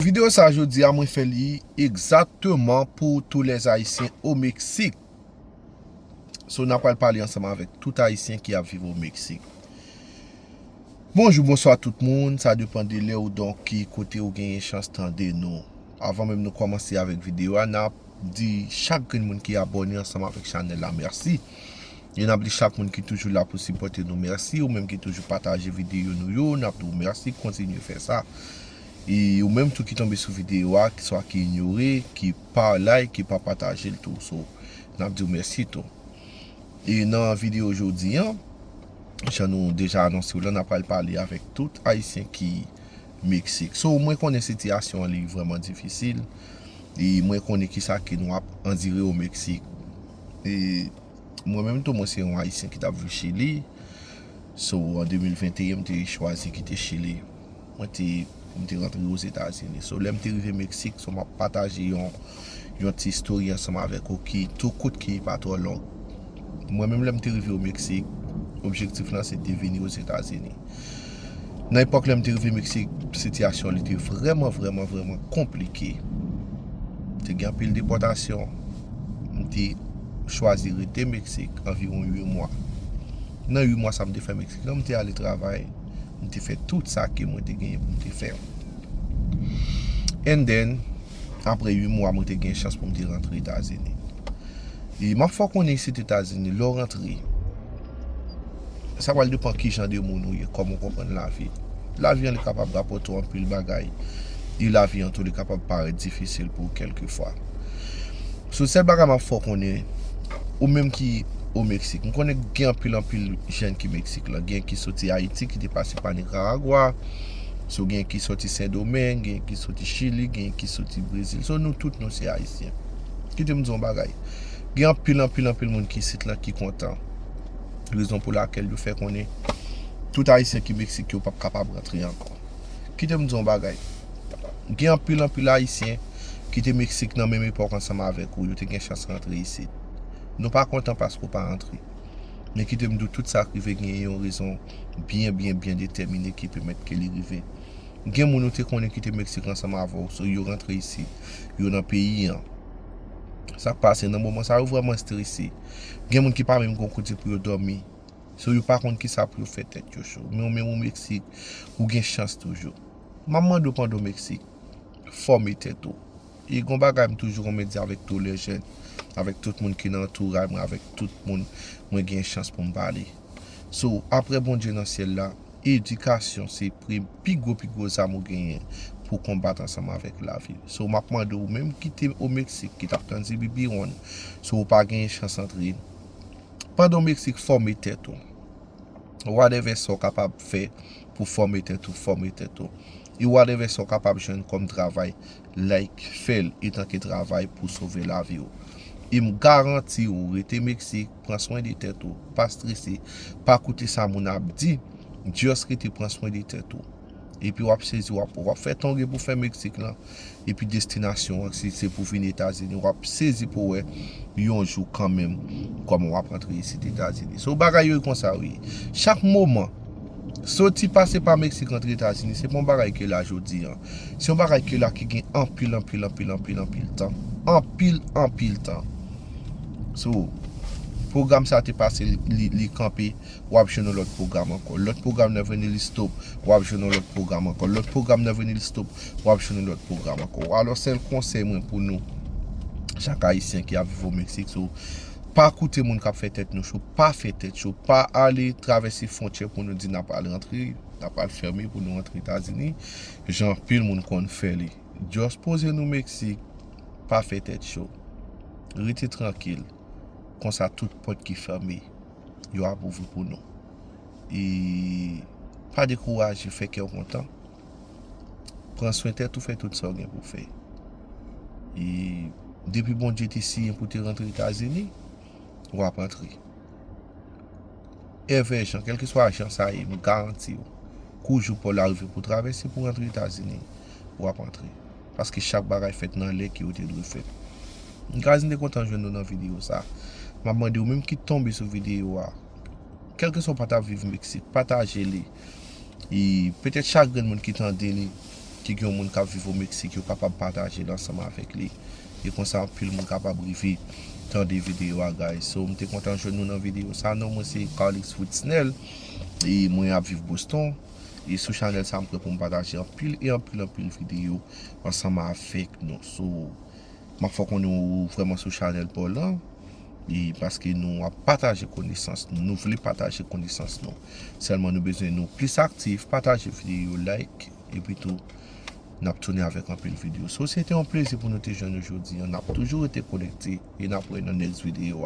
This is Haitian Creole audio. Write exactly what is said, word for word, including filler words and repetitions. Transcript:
Videyo sa jodi a mwen fè li egzakteman pou tous les Haïtiens au Mexique. So n ap pral pale ansanm avèk tout Ayisyen ki ap viv o Meksik. Bonjou, bonswa tout moun, sa depann de lè ou donk ki kote ou genyen chans tande nou. Avan menm nou kòmanse avèk videyo a, n ap di chak grenn moun ki abòne ansanm avèk chanèl la mèsi. E n ap di chak moun ki toujou la pou sipòte nou mèsi, ou menm ki toujou pataje videyo nou yo, n ap di w mèsi, kontinye fè sa. E ou menm tou ki tonbe sou videyo a, ki swa ki inyore, ki pa like, ki pa pataje l tou. So, n ap di w mèsi tou. E nan videyo jodi an, jan nou deja anonse w la, n ap pral pale avèk tout Ayisyen ki Meksik. So, mwen konnen sitiyasyon an li vrèman difisil. E mwen konnen kisa ke nou ap andire o Meksik. E mwen menm tou, mwen se yon Ayisyen ki t ap viv Chili. So, an de mil venteyen, m te chwazi kite Chili. Mwen te, m te rantre Ozetazini. So, lè m te rive Meksik, so m ap pataje yon, yon ti istori ansanm avèk ou ki tou kout ki pa twò long. Mwen menm, lè m te rive o Meksik, objektif lan se te vini Ozetazini. Nan epòk lè m te rive Meksik, sitiyasyon li te vrèman, vrèman, vrèman konplike. Te gen anpil depòtasyon. M te chwazi rete Meksik anviwon uit mwa. Nan uit mwa sa m te fè Meksik lan, m te ale travay. M te fè tout sa ke mwen te genyen pou m te fè. And then, apre uit mwa, mwen te gen chans pou m te rantre Etazini. E m ap fè w konnen isit Etazini, lè w rantre, sa pral depann ki jan de moun ou ye, kòman w konprann lavi. Lavi an li kapab rapòte w anpil bagay. E lavi an tou li kapab parèt difisil pou ou kèlkefwa. So, sèl bagay m ap fè w konnen, ou menm ki o Meksik. M konnen gen anpil, anpil jèn ki Meksik lan. Gen ki soti Ayiti, ki te pase pa Nikaragwa. So, gen ki soti Sendomeng, gen ki soti Chili, gen ki soti Brezil. So, nou tout, nou se Ayisyen. Kite m di w yon bagay. Gen anpil, anpil, anpil moun ki isit lan ki kontan. Rezon pou lakèl yo fè konnen tout Ayisyen ki Meksik yo p ap kapab rantre ankò. Kite m di w yon bagay. Gen anpil, anpil Ayisyen ki te Meksik nan menm epòk ansanm avèk ou, yo te gen chans rantre isit. Nou pa kontan paske w pa rantre. Men kite m di w, tout sa k rive genyen yon rezon byen, byen, byen detèmine ki pèmèt ke li rive. Gen moun ou te konnen ki te Meksik ansanm avè w, so yo rantre isit, yo nan peyi an. Sa k pase nan moman sa, yo vrèman estrese. Gen moun ki pa menm gen yon kote pou yo dòmi. So yo pa konn kisa pou yo fè tèt yo cho. Men ou menm ou Meksik, ou gen chans toujou. M ap mande w pandan w Meksik, fòme tèt ou. E gon bagay m toujou renmen di avèk tou lè jèn, avèk tout moun ki nan antouray mwen, avèk tout moun mwen gen chans pou m pale. So, apre Bondye nan syèl la, edikasyon se pri-, pi gwo, pi gwo zam ou genyen pou w konbat ansanm avèk lavi. So, m ap mande w menm ki te o Meksik, ki t ap tann zibibiwonn, so ou pa genyen chans antre, pandan w Meksik, fòme tèt ou. Whatever sa w kapab fè pou fòme tèt ou, fòme tèt ou. E whatever sa w kapab jwenn kòm travay, like, fè l etanke travay pou sove lavi w. E m garanti w, rete Meksik, pran swen de tèt ou, pa strese, pa koute sa moun ap di, just rete pran swen de tèt ou. Epi w ap sezi, w ap, w ap fè tan w gen pou fè Meksik lan. Epi destinasyon an, si se pou vin Etazini, w ap sezi pou w wè yon jou kanmenm kòman w ap rantre isit Etazini. So, bagay yo konsa, wi. Chak moman, soti pase pa Meksik rantre Etazini, se pa yon bagay ke la jodi an. Se yon bagay ke la ki gen anpil, anpil, anpil, anpil, anpil tan. Anpil, anpil tan. So, pwogram sa te pase, li, li, li kanpe, w ap jwenn yon lòt pwogram ankò. Lòt pwogram nan vini, li stop, w ap jwenn yon lòt pwogram ankò. Lòt pwogram nan vini, li stop, w ap jwenn yon lòt pwogram ankò. Alò, sèl konsèy mwen pou nou, chak Ayisyen ki ap viv o Meksik, so, pa koute moun k ap fè tèt nou cho, pa fè tèt cho, pa ale travèse fwontyè pou nou di n ap al rantre, n ap al fèmen pou nou rantre Etazini, jan anpil moun konn fè li. Just poze nou Meksik, pa fè tèt cho. Rete trankil. Konsa tout pòt ki fèmen, yo ap ouvri pou nou. E pa dekouraje, fè kè w kontan. Pran swen tèt ou, fè tout sa w gen pou w fè. E depi Bondye te siyen pou w te rantre Etazini, w ap rantre. Evè jan, kèlkeswa jan sa ye, m garanti w, kou jou pa w la rive pou w travèse pou w rantre Etazini, w ap rantre. Paske chak bagay fèt nan lè ke yo te dwe fèt. M ka di m te kontan jwenn nou nan videyo sa. M ap mande w menm ki tonbe sou videyo a, kèlkeswa w pa t ap viv Meksik, pataje li. E petèt chak grenn moun ki tande li, Gen yon moun k ap viv o Meksik, yo kapab pataje l ansanm avèk li. E konsa, anpil moun kapab rive tande videyo a, guys. So, m te kontan jwenn nou nan videyo sa. Non mwen se Carlix Fritznel. E mwen ap viv Boston. E sou chanèl sa, m prè pou m pataje anpil e anpil, anpil videyo ansanm avèk nou. So, m ap fè w konnen ou vrèman sou chanèl pa w lan. E paske nou ap pataje konesans nou. Nou vle pataje konesans nou. Sèlman nou bezwen nou plis aktif, pataje videyo, like, epi tou, n ap tounen avèk anpil videyo. So, se te yon plezi pou nou te jwenn nou jodi a. N ap toujou rete konekte e n ap wè nan next videyo a.